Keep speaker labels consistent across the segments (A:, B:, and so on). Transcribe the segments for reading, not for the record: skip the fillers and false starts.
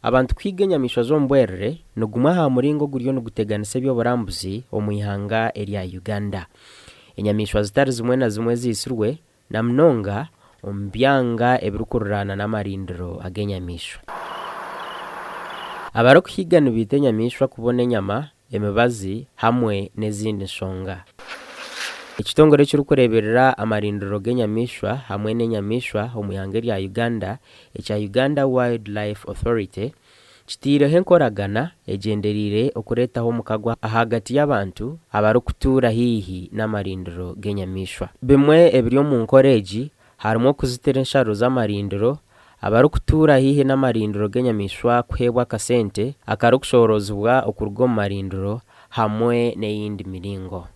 A: Abantu kuhiiga enyamaishwa z'omu bwerere ni gumwe aha muringo oguriyo niguteganisa eby'oburambuzi omu ihanga erya Uganda. Enyamaishwa zitari zimwe na zimwe eziitsirwe na munonga omu byanga ebirikururaana n'amarindiro ag'enyamaishwa. Abarikuhiiga nibaita enyamaishwa kubona enyama, emibazi hamwe n'ezindi nshonga. Ekitongore ekirikureeberera amarindiro g'enyamaishwa hamwe n'enyamaishwa omu ihanga erya Uganda ekya Uganda Wildlife Authority kitaireho enkoragana egyendereire okureetaho omukago ahagati y'abantu abarikutuura haihi n'amarindiro g'enyamaishwa. Bimwe ebiri omu nkora egi harimu okuzitira ensharo z'amarindiro, abarikutuura haihi n'amarindiro g'enyamaishwa kuheebwa akasente akarikushoroozibwa okuruga omu marindiro hamwe n'eyindi miringo.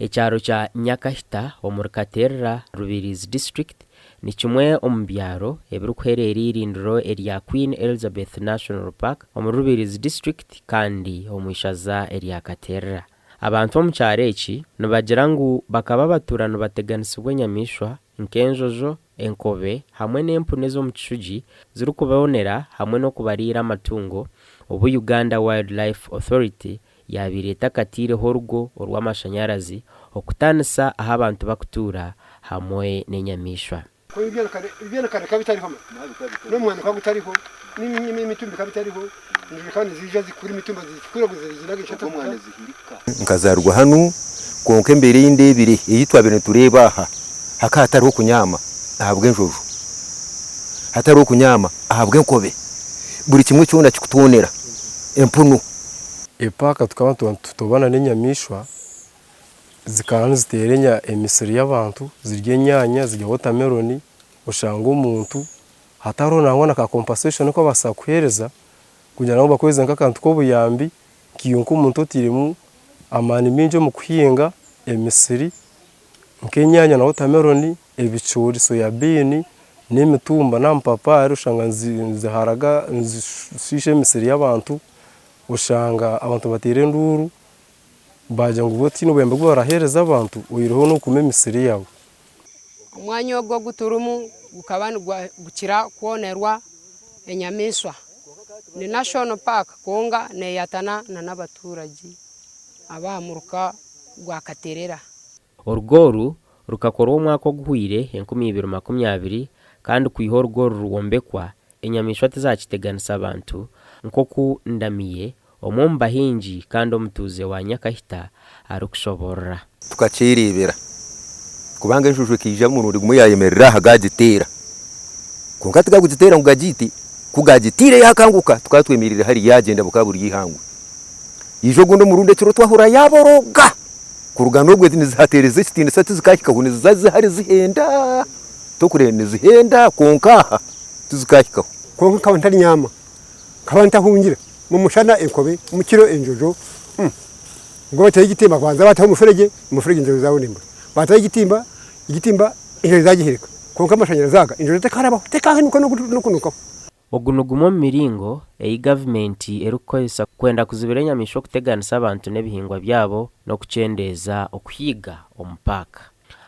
A: Ekyaro kya Nyakahita omuri Katerera, Rubirizi District ni kimwe omu byaro ebirikuhereera eirindiro erya Queen Elizabeth National Park omuri Rubirizi District kandi omu ishaza erya Katerera. Abantu omu kyaro eki nibagira ngu bakaba batuura nibateganisibwa enyamaishwa nk'enjojo, enkobe hamwe n'empunu ez'omu kishugi zirikubonera hamwe n'okubariira amatungo obu Uganda Wildlife Authority yaabaire etakataireho orugo orw'amashanyarazi okutaanisa ahu abantu bakutuura hamwe n'enyamaishwa.
B: Nkazaarwa hanu kwonka embeera ei ndeebire ei twabaire nitureeba aha hakaba hatariho kunyaama ahabw'enjojo, hatariho kunyaama ahabw'enkobe, buri kimwe kyona kikutoonera empunu.
C: Epaaka tukaba nitutobana n'enyamaishwa zikaba niziteera emisiri y'abantu zirya enyaanya, zirya wotameloni, oshanga omuntu hatariho nangwa na ka compensation aku babaasa kukuheereza kugira ngu bakuheereze nk'akantu k'obuyambi nkaiwe nk'omuntu otairemu amaani maingi omu kuhinga emisiri nk'enyaanya na wotameloni, ebicoori, soya bean n'emitumba n'amapapaari oshanga niziharaga nizishiisha emisiri y'abantu oshanga abantu bateire enduuru baagira ngu bo tihaine obuyambi obu baraheereza abantu oihireho n'okukuuma emisiri yaabo.
D: Omwanya ogu ogu turimu gukaba nigukira kwonerwa enyamaishwa. Ni National Park kwonka neyatana n'abaturage ab'aha muruka gwa Katerera.
A: Orugo oru rukakorwa omwaka oguhweire 2020 kandi kwiha orugo oru rwombekwa, enyamaishwa tizakiteganisa bantu nk'oku Ndamiye, omwe omu bahingi kandi omutuuze wa Nyakahita arikushoborora.
B: Tukakyereebera kubanga enjojo ekaija omurundi gumwe yaayemerera aha gaagiteera. Kwonka tigakugiteera ngu gagiite, ku gaagiteire yaakanguka tukaba twemereire hariya yaagyenda bukaba buri eihangwe. Yaija ogundi omurundi ekiro twahurira yaaborooga! Kuruga n'obwo nizihateereza ekitiinisa tizikaahikaho niziza zihari zihenda, tokureeba nizihenda kwonka aha tizikaahikaho.
E: Kwonka nkaba ntari nyaama. Nkaba ntahungira mu mushana enkobe, mu kiro enjojo. Obwo bataho egitimba kubanza bataho omufuregye, omufuregye enjojo zabona embura. Bataho egitimba, egitimba enjojo zagihirika. Kwonka amashanyarazi aga enjojo tekarabaho, tekahenuka n'okunukaho.
A: Ogu ni gumwe omu miringo ei gavumenti erikukozesa kwenda kuzibira enyamaishwa okuteganisa abantu n'ebihingwa byabo n'okukyendeeza okuhiiga omu paaka.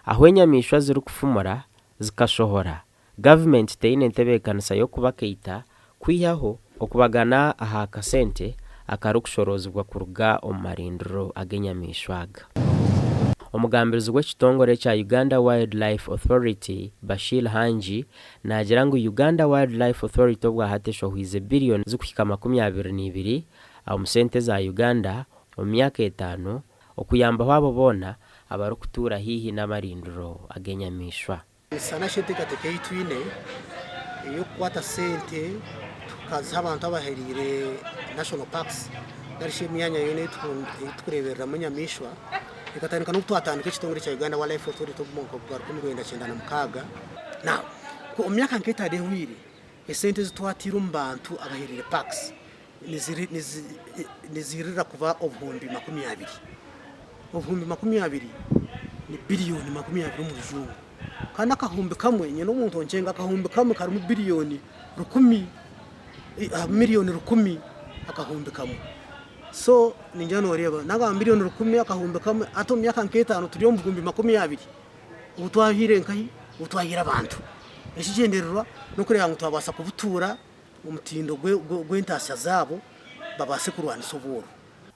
A: Ahu enyamaishwa zirikufumura zikashohora, Gavumenti teine ntebeekanisa y'okubakaita kwihaho okubagana aha kasente akarikushoroozibwa kuruga omu marindiro ag'enyamaishwa aga. Omugambirizi w'ekitongore ekya Uganda Wildlife Authority, Bashir Hangi naagira ngu Uganda Wildlife Authority obwahati eshohwize biriyoni zirikuhika 22 omu sente za Uganda omu myaka etaano okuyambaho abo boona abarikutuura haihi n'amarindiro ag'enyamaishwa.
F: Nisana shi enteekateeka ei twine ey'okukwata sente tukaziha abantu abahereire National Parks nari shi emyanya yoona ei turikureebereramu enyamaishwa ekatandika n'obu twatandika ekitongore kya Uganda Wildlife Authority omu mwaka gwa 1996. Now omu myaka nk'etaano ehweire esente ezi twataire omu bantu abahereire parks niziirira kuba 20,000. 20,000 ni biriyoni 20 omu rujungu. Kandi akahumbi kamwe, nyine omuntu onkyenga, akahumbi kamwe karimu biriyoni rukumi, miriyoni rukumi akahumbi kamwe. So ningira nooreeba naagamba miriyoni rukumi akahumbi kamwe, hati omu myaka nk'etaano turi omu buhumbi 20 obu twahaire nkahi? Obu twahaire abantu. Ekigyendererwa n'okureeba ngu twabaasa kubutuura. omutindo gw'entaasya zaabo babaase kurwanisa obworo.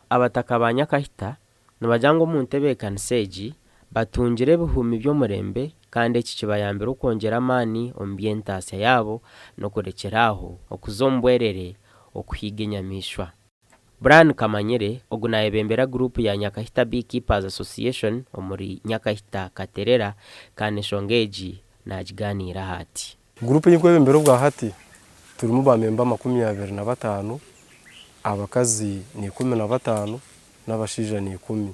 A: Abataka ba Nyakahita nibagira ngu omu ntebeekanisa egi, batungire ebihumi by'omurembe kandi eki kibayambire okwongyera amaani omu by'entaasya yaabo n'okurekyera aho okuza omu bwerere okuhiiga enyamaishwa. Brian Kamanyire, ogu nayebembera guruupu ya Nyakahita Beekeepers Association omuri Nyakahita, Katerera kandi enshonga egi nagigaaniiraho ati.
C: Guruupu ei nkwebembera obwa hati turimu baamemba 25, abakazi ni 15 n'abashaija ni ikumi.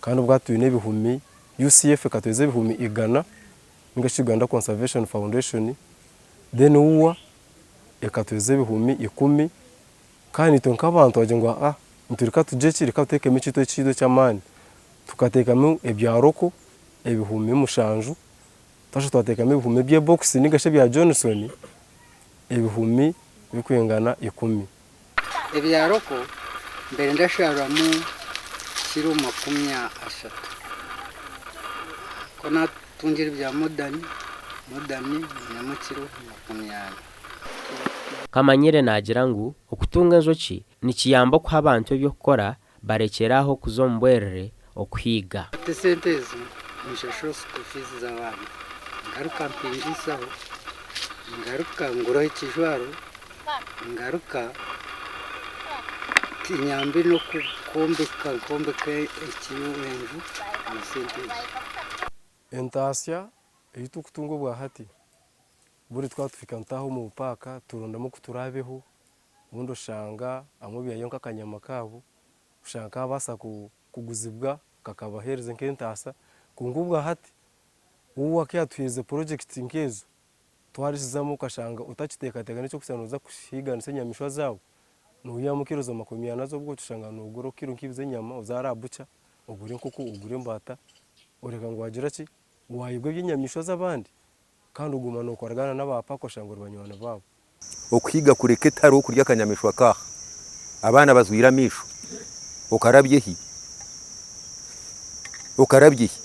C: Kandi obwa hati twine ebihumi, UCF ekatuheereza ebihumi igana ninga shi Uganda Conservation Foundation, then UWA ekatuheereza ebihumi ikumi Kandi itwe nk'abantu twagira ngu aa itwe reka tugye ki, reka tuteekemu ekintu ekyaitu eky'amaani. Tukateekamu ebya roko 7000, twashusha twateekamu ebihumi eby'ebokisi ninga shi ebya Johnson ebihumi 10,000.
G: Ebya roko mbaire ndasharuramu kiro 30. Ku naatungire ebya modern, modern nyinemu kiro 40.
A: Kamanyire naagira ngu okutunga enjoki nikiyamba okuha abantu eby'okukora barekyere aho kuza omu bwerere okuhiiga.
G: Hati esente ezo nshashura school fees z'abaana, ngaruka mpingisaho, ngaruka nguraho ekijwaro, ngaruka tinyambe n'okwombeka nkombeka enju na sente ezo.
C: Entaasya ei turikutunga obwa hati Buri twaba tuhika ntaaha omu paaka turondamu oku turaabeho, obundi oshanga abamwe baihayo nk'akanyama kaabo, oshanga kaabaasa kuguzibwa kakabaheereza nk'entaasa. Kwonka obwa hati, waaba waakatuheerize purojekiti nk'ezo, twariisizamu okashanga otakiteekateeka n'eky'okushusha nooza kuhiiganisa enyamaishwa zaawe, noihamu kiro za 40 z'obwoki oshanga noogura kiro nk'ibiri z'enyama oze ahari aha bukya ogure enkoko, ogure embaata, oreka ngu waagira ki, waayebwa eby'enyamaishwa z'abandi. Kandi oguma nookoragana n'aba paaka oshanga ori banywani baabo.
B: Okuhiga kureka etariho kurya akanyamaishwa kaaha. Abaana bazwire amaisho. Okarabya ehi? Okarabya ehi?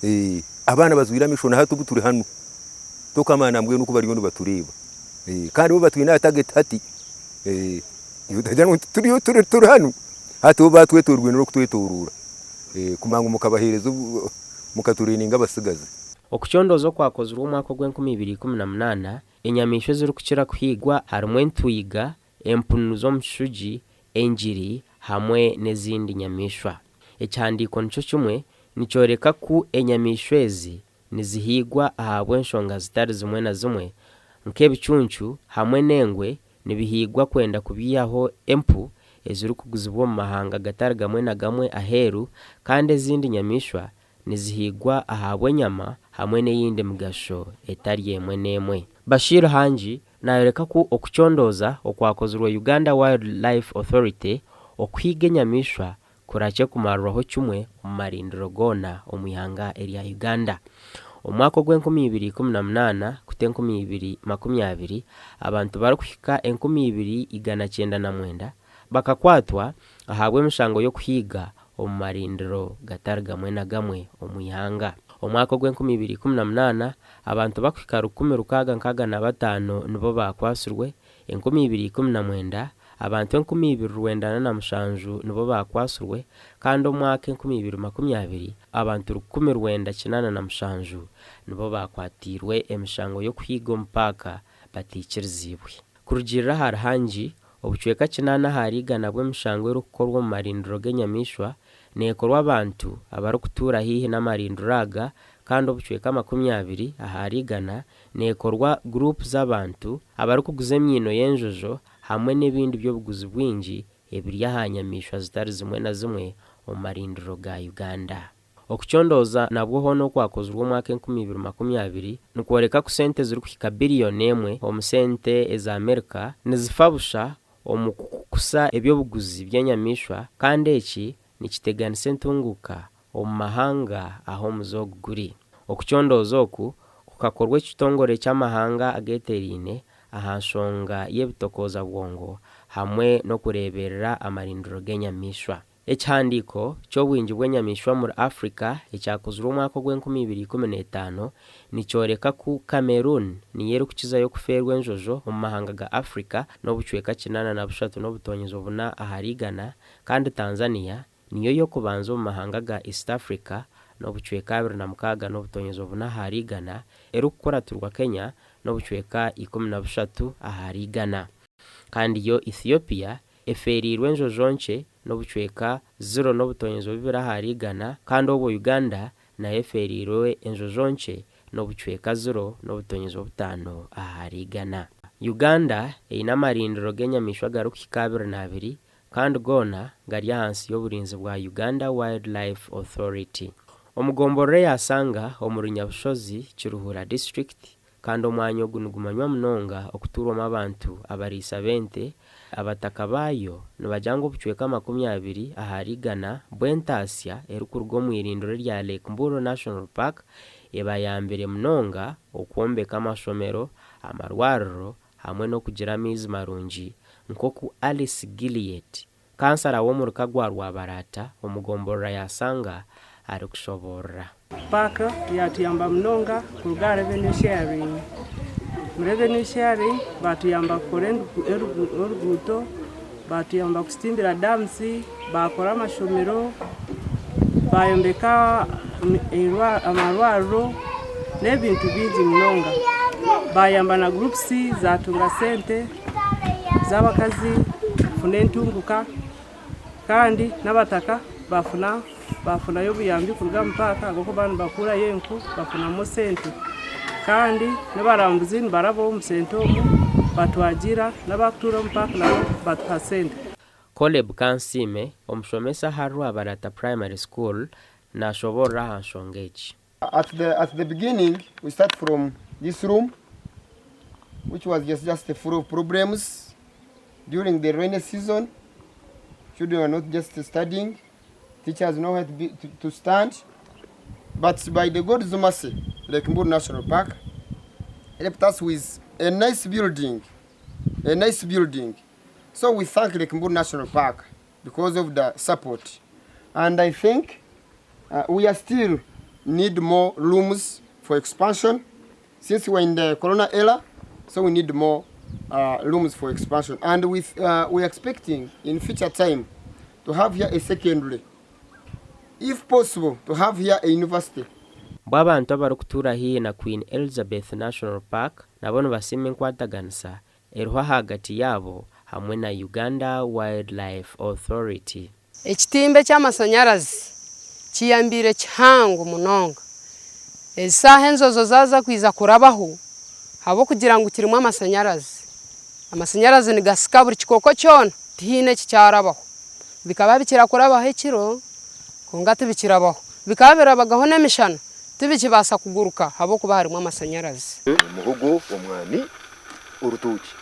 B: Eeh abaana bazwire amaisho na hati obu turi hanu tokamanya na mbwenu oku bariyo nibatureeba. Eeh kandi bo batwine aha target hati. Eeh otagira ngu turiyo turi hanu hati bo batwetoreirwe n'okutwetoroora. Eeh kumanya ngu mukabaheereza mukatureninga abatsigazi.
A: Okucondooza okwakozirwe omwaka ogw'enkumi ibiri ikumi na munaana, enyamaishwa ezirikukira kuhiigwa harimu entwiga, empunu z'omu kishugi, engiri hamwe n'ezindi nyamaishwa. Ekihandiiko nikyo kimwe nikyoreka ku enyamaishwa ezi nizihiigwa ahabw'enshonga zitari zimwe na zimwe nk'ebicuncu hamwe n'engwe nibihiigwa kwenda kubyihaho empu ezirikuguzibwa omu mahanga gatari gamwe na gamwe aheeru kandi ezindi nyamaishwa nizihiigwa ahabw'enyama hamwe n'eyindi migasho etari emwe n'emwe. Bashir Hangi nayoreka ku okucondooza okwakozirwe Uganda Wildlife Authority okuhiiga enyamaishwa kurakye kumarirwaho kimwe omu marindiro goona omu ihanga erya Uganda. Omu mwaka ogw'enkumi ibiri ikumi na munaana kuta 2020, abantu barikuhika 2999 bakakwatwa ahabw'emishango y'okuhiiga omu marindiro gatari gamwe na gamwe omu ihanga. Omwaka ogw'enkumi ibiri ikumi na munaana, abantu bakuhika 1665 nibo baakwatsirwe, 2019, abantu 2907 nibo baakwatsirwe, kandi omwaka 2020, abantu 1987 nibo baakwatiirwe emishango y'okuhiiga omu paaka bataikiriziibwe. Kurugiirira ahari Hangi, obucweka kinaana ahari igana bw'emishango erikukorwa omu marindiro g'enyamaishwa neekorwa abantu abarikutuura haihi n'amarindiro aga kandi obucweka 20 ahari igana neekorwa guruupu z'abantu abarikuguza emiino y'enjojo hamwe n'ebindi by'obuguzi bwingi ebiri aha nyamaishwa zitari zimwe na zimwe omu marindiro ga Uganda. Okucondooza nabwo hoona okwakozirwe omwaka 2020 nikworeka ku sente zirikuhika biriyoni emwe omu sente eza Amerika nizifa busha omu kukukusa eby'obuguzi by'enyamaishwa kandi eki nikiteganisa entunguuka omu mahanga ahu omuze ogu guri. Okucondooza oku kukakorwa ekitongore ky'amahanga agetereine aha nshonga y'ebitokooza bwongo hamwe n'okureeberera amarindiro g'enyamaishwa. Ekihandiiko ky'obwingi bw'enyamaishwa omuri Africa ekyakozirwe omwaka ogw'enkumi ibiri ikumi n'etaano nikyoreka ku Cameroon niyo erikukizayo kufeerwa enjojo omu mahanga ga Africa n'obucweka 83 n'obutoonyezo buna ahari igana kandi Tanzania niyo y'okubanza omu mahanga ga East Africa n'obucweka 26 n'obutoonyezo buna ahari igana erikukuratirwa Kenya n'obucweka 13 ahari igana. Kandi yo Ethiopia efeereirwe enjojo nkye n'obucweka ziro n'obutoonyezo bubiri ahari igana kandi obwo Uganda nayo efeereirwe enjojo nkye n'obucweka ziro n'obutoonyezo butaano ahari igana. Uganda eine amarindiro g'enyamaishwa agarikuhika abiri n'abiri kandi goona gari ahansi y'oburinzi bwa Uganda Wildlife Authority. Omu gomborora eya Sanga omuri Nyabushozi, Kiruhura District, Kandi omwanya ogu nigumanywa munonga okutuurwamu abantu abariisa b'ente, abataka baayo nibagira ngu obucweka 20 ahari igana bw'entaasya erikuruga omu irindiro erya Lake Mburo National Park ebayambire munonga okwombeka amashomero, amarwariro hamwe n'okugira amaizi marungi nk'oku Alice Gilliet, Kansara w'omuruka gwa Rwabarata omu gomborora ya Sanga arikushoboorora.
H: Paaka yaatuyamba munonga kuruga aha revenue sharing. Omu revenue sharing baatuyamba kukora oruguuto, baatuyamba kututimbira dams, baakora amashomero, baayombeka amarwariro n'ebintu bingi munonga. Baayamba na groups zaatunga sente. z'abakazi kufuna entunguka kandi n'abataka bafuna bafunayo obuyambi kuruga omu paaka ahabw'okuba nibakuurayo enku bafunamu sente kandi n'abarambuzi nibaraba omu sente omu batwagira n'abakutuura omu paaka nabo batuha sente.
A: Caleb Kansiime, omushomesa aha Rwabarata Primary School nashoboorora aha nshonga egi.
I: At the, at the beginning, we start from this room, which was just, just full of problems. During the rainy season, children are not just studying, teachers know how to, be, to, to stand. But by the God's mercy, Lake Mburu National Park helped us with a nice building, a nice building. So we thank Lake Mburu National Park because of the support. And I think we are still need more rooms for expansion since we're in the corona era, so we need more rooms for expansion. And with, we're expecting in future time to have here a secondary, if possible, to have here a university.
A: Mbwe abantu abarikutuura haihi na Queen Elizabeth National Park nabo nibasiima enkwataganisa eriho ahagati yaabo hamwe na Uganda Wildlife Authority.
D: Ekitimba eky'amashanyarazi kiyambiire kihango munonga. Ezi saaha enjojo zaaza kwija kurabaho ahabw'okugira ngu kirimu amashanyarazi. Amashanyarazi nigasika buri kikooko kyona tihaine ekikyarabaho. Bikaba bikira kurabaho ekiro kwonka tibikirabaho. Bikaba birabagaho n'emishana tibikibaasa kuguruka ahabw'okuba harimu amashanyarazi.
B: Omuhogo, omwani, orutookye.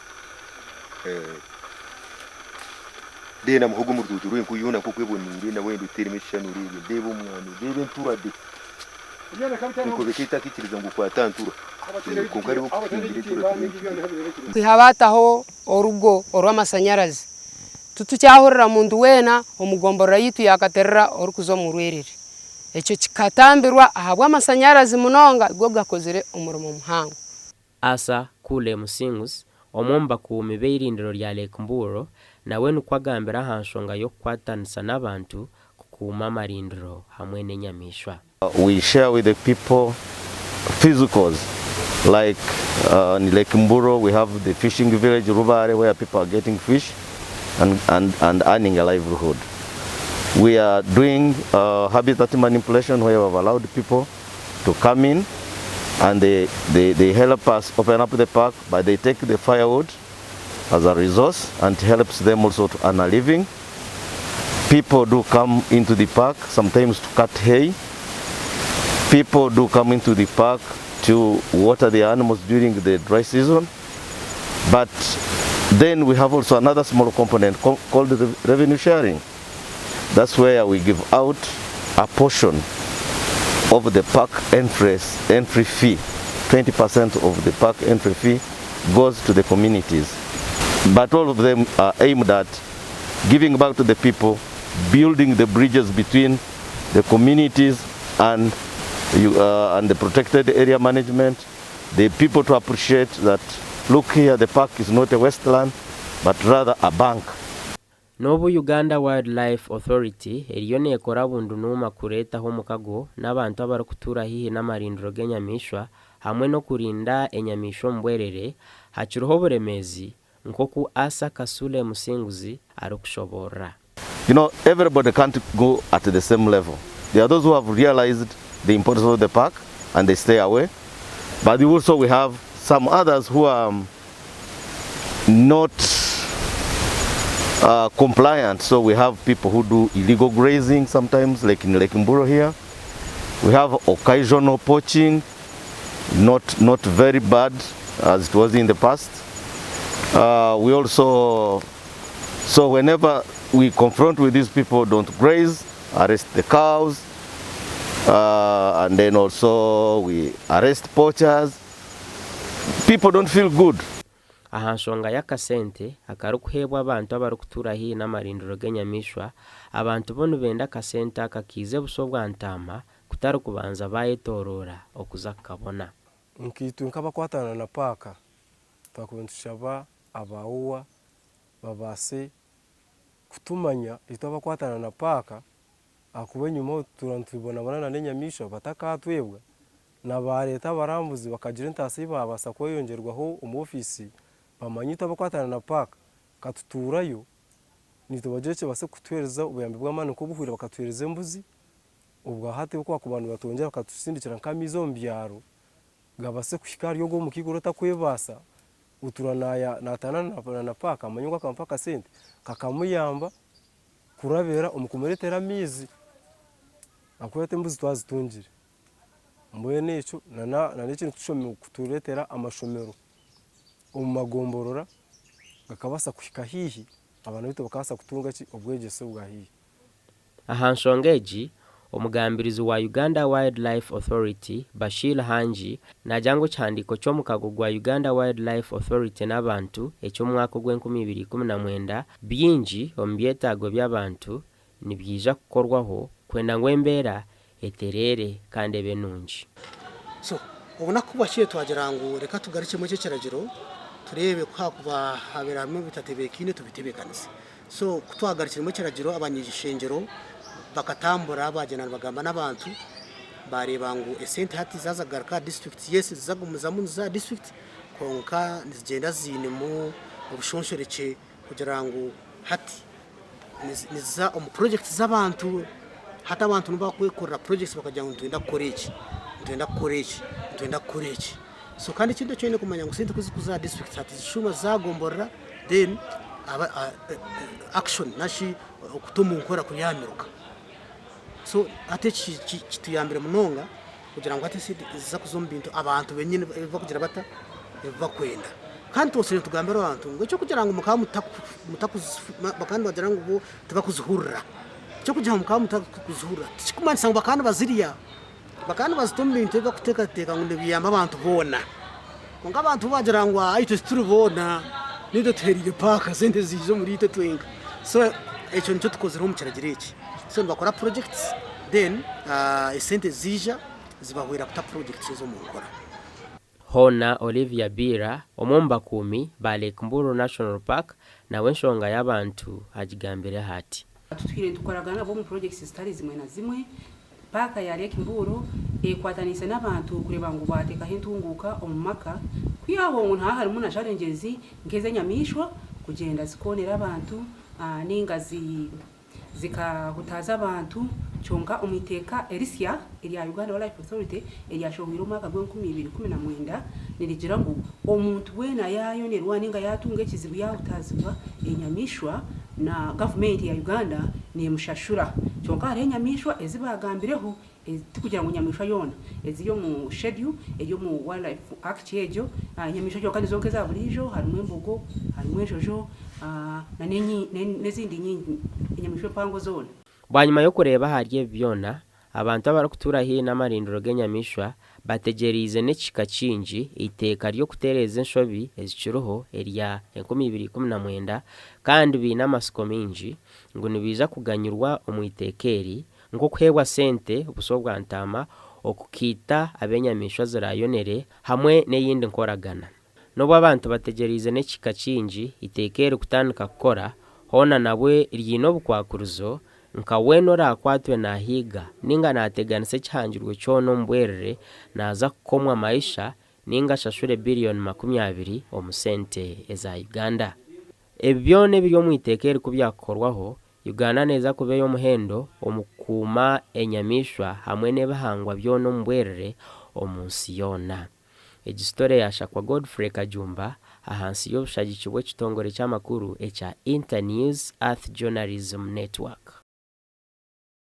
B: Then muhogo omu rutookye rw'enku yoona nk'oku eboneire na wenda oteeremu ekishushani oreebe. Ndeeba omwani, ndeeba entura de. Enkobe ka etakiikiriza ngu okwate aha ntura. Kwonka hariho okuhingira entura tibekiriza.
D: Kwiha baataho orugo orw'amashanyarazi, titukyahurira muntu weena omu gomborora yaitu ya Katerera orikuza omu rwerere. Ekyo kikatambirwa ahabw'amashanyarazi munonga go gakozire omurimo muhango.
A: Asa Kule Musinguzi, omwe omu bakuumi b'eirindiro rya Lake Mburo, nawe nikwo agambire aha nshonga y'okukwatanisa n'abantu kukuuma amarindiro hamwe n'enyamaishwa.
J: We share with the people physicals like in Lake Mburo we have the fishing village Rubare where people are getting fish and, and, and earning a livelihood. We are doing habitat manipulation where we have allowed people to come in and they, they, they help us open up the park, but they take the firewood as a resource and helps them also to earn a living. People do come into the park sometimes to cut hay. People do come into the park to water the animals during the dry season. But then we have also another small component called the revenue sharing. That's where we give out a portion of the park entry, entry fee. 20% of the park entry fee goes to the communities. But all of them are aimed at giving back to the people building the bridges between the communities and, you, and the protected area management, the people to appreciate that, look here, the park is not a wasteland, but rather a bank.
A: N'obu Uganda Wildlife Authority eriyo neekora bundunuuma kureetaho omukago n'abantu abarikutuura haihi n'amarindiro g'enyamaishwa hamwe n'okurinda enyamaishwa omu bwerere, hakiriho oburemeezi nk'oku Asa Kasule Musinguzi arikushoboorora.
J: You know, everybody can't go at the same level. There are those who have realized the importance of the park and they stay away. But also we have some others who are not compliant. So we have people who do illegal grazing sometimes, like in Lake Mburo here. We have occasional poaching, not very bad as it was in the past. We also, so whenever we confront with these people, don't graze, arrest the cows, and then also we arrest poachers. People don't feel good.
A: Aha nshonga y'akasente akarikuheebwa abantu abarikutuura haihi n'amarindiro g'enyamaishwa, abantu bo nibenda akasente aka kiize buso bwa ntaama kutari kubanza bayetoroora okuza kukabona.
C: Nkaitwe nk'abakwatana na paaka twakuba nitushaba abawuwa babaase kutumanya itwe abakwatana na paaka ahakuba enyima tutura nitubonabona n'enyamaishwa batakatwebwa na bareeta abarambuzi bakagira entaasa ei babaasa kweyongyerwaho omu ofiisi bamanye itwe abakwatana na paaka katutuurayo nitubagira kibaase kutuheereza obuyambi bw'amaani nk'obuhwire bakatuheereza embuzi obwahati obu bakuba nibatwongyera bakatusindikira nk'amaizi omu byaro gabaase kuhika ahari ogwo omukaikuru otakwebaasa otuura nataana na paaka amanye ngu akampa akasente kakamuyamba kurabira omu kumureetera amaizi ahakuba hati embuzi twazitungire mbwenu ekyo n'ekindi kutureetera amashomero omu magomborora gakabaasa kuhika haihi abaana baitu bakabaasa kutunga ki obwegyese obwa haihi.
A: Aha nshonga egi, omugambirizi wa Uganda Wildlife Authority, Bashir Hangi, naagira ngu ekihandiiko ky'omukago gwa Uganda Wildlife Authority n'abantu eky'omwaka ogw'enkumibiri ikumi na mwenda, bingi omu byetaago by'abantu nibyija kukorwaho kwenda ngu embeera etereere kandi ebe nungi.
F: So obunaku bwakire twagira ngu reka tugarukemu ekyo ekiragiro, tureebe ku hakuba habeera harimu ebitatebeekaine tubitebeekanise. So ku twagarukiremu ekiragiro, abany'ishengyero bakatambura bagyenda nibagamba n'abantu, bareeba ngu esente hati zaza kugaruka aha district. Yes, zizagumizamu niziza aha district, kwonka nizigyenda ziinemu obushonshorekye kugira ngu hati niziza omu projects z'abantu. Hati abantu nibo bakwekorera projects, bakagira ngu nitwenda kukora eki, nitwenda kukora eki, nitwenda kukora eki. So kandi ekindi eki oine kumanya ngu sente kuzikuza aha district, hati zishuma zagomborora, then aba action nashi okuta omu nkora kuryamiruka. So hati eki kituyambire munonga kugira ngu hati esente ziza kuza omu bintu abantu benyini ebi bakugira bata ebi bakwenda. Kandi twosire nitugambira abantu ngu ekyokugira ngu mukaba bakaba nibagira ngu bo tibakuzihurira, ekyokugira ngu mukaba mutakuzihurira tikikumanyisa ngu bakaba nibazirya. Bakaba nibazita omu bintu ebi bakuteekateeka ngu nibiyamba abantu boona, kwonka abantu bo bagira ngu itwe tituri boona, nitwe tuhereire paaka sente ziija omuri itwe twenka. So ekyo nikyo tukozireho omu kiragiro eki. So nibakora projects, then esente ziija zibahwera kuta projects ezo omu nkora.
A: Hoona Olivia Biira, omwe omu bakuumi ba Lake Mburo National Park, nawe enshonga y'abantu agigambireho ati.
K: Tutwire nitukoragana nabo omu projects zitari zimwe na zimwe. Paaka ya Lake Mburo ekwataniise n'abantu kureeba ngu baateekaho entunguuka omu maka, kwihaho ngu nihaba harimu na challenges nk'ez'enyamaishwa kugyenda zikoonera abantu ninga zikahutaaza abantu. Kyonka omu iteeka erisya erya Uganda Wildlife Authority eryashohweire omwaka gw'enkumibiri ikumi na mwenda nirigira ngu omuntu weena yaayonerwa ninga yaatunga ekizibu yaahutaazibwa enyamaishwa na gavumenti ya Uganda neemushashura. Kyonka hariho enyamaishwa ezi baagambireho, tikugira ngu enyamaishwa yoona eziri omu schedule eri omu Wildlife Act egyo. Enyamaishwa kyonka nizo nk'eza buriijo, harimu embogo, harimu enjojo na n'ezindi nyingi, enyamaishwa empango zoona.
A: Bwanyima y'okureeba ahari ebi byona, abantu abarikutuura haihi n'amarindiro g'enyamaishwa Bategyereize n'ekihika kingi eiteeka ry'okutereeza enshobi ezikiriho erya 2019 kandi baine amatsiko maingi ngu nibaija kuganyirwa omu iteeka eri nk'okuheebwa sente buso bwa ntaama, okukaita ab'enyamaishwa ziraayonere hamwe n'eyindi nkoragana. N'obu abantu bategyereize n'ekihika kingi eiteeka eri kutandika kukora, hoona nabwe riine obukwakurizo nka weena oraakwatwe naahiiga nainga naateganisa ekihangirwe kyona omu bwerere naaza kukomwa maisha nainga ashashure biriyoni 20 omu sente eza Uganda. Ebi byona ebiri omu iteeka eri ku byakukorwaho, Uganda neeza kuba ey'omuhendo omu kukuuma enyamaishwa hamwe n'ebihangwa byona omu bwerere omu nsi yoona. Egi sitore yaashakwa Godfrey Kajumba ahansi y'obushagiki bw'ekitongore ky'amakuru ekya Internews Earth Journalism Network.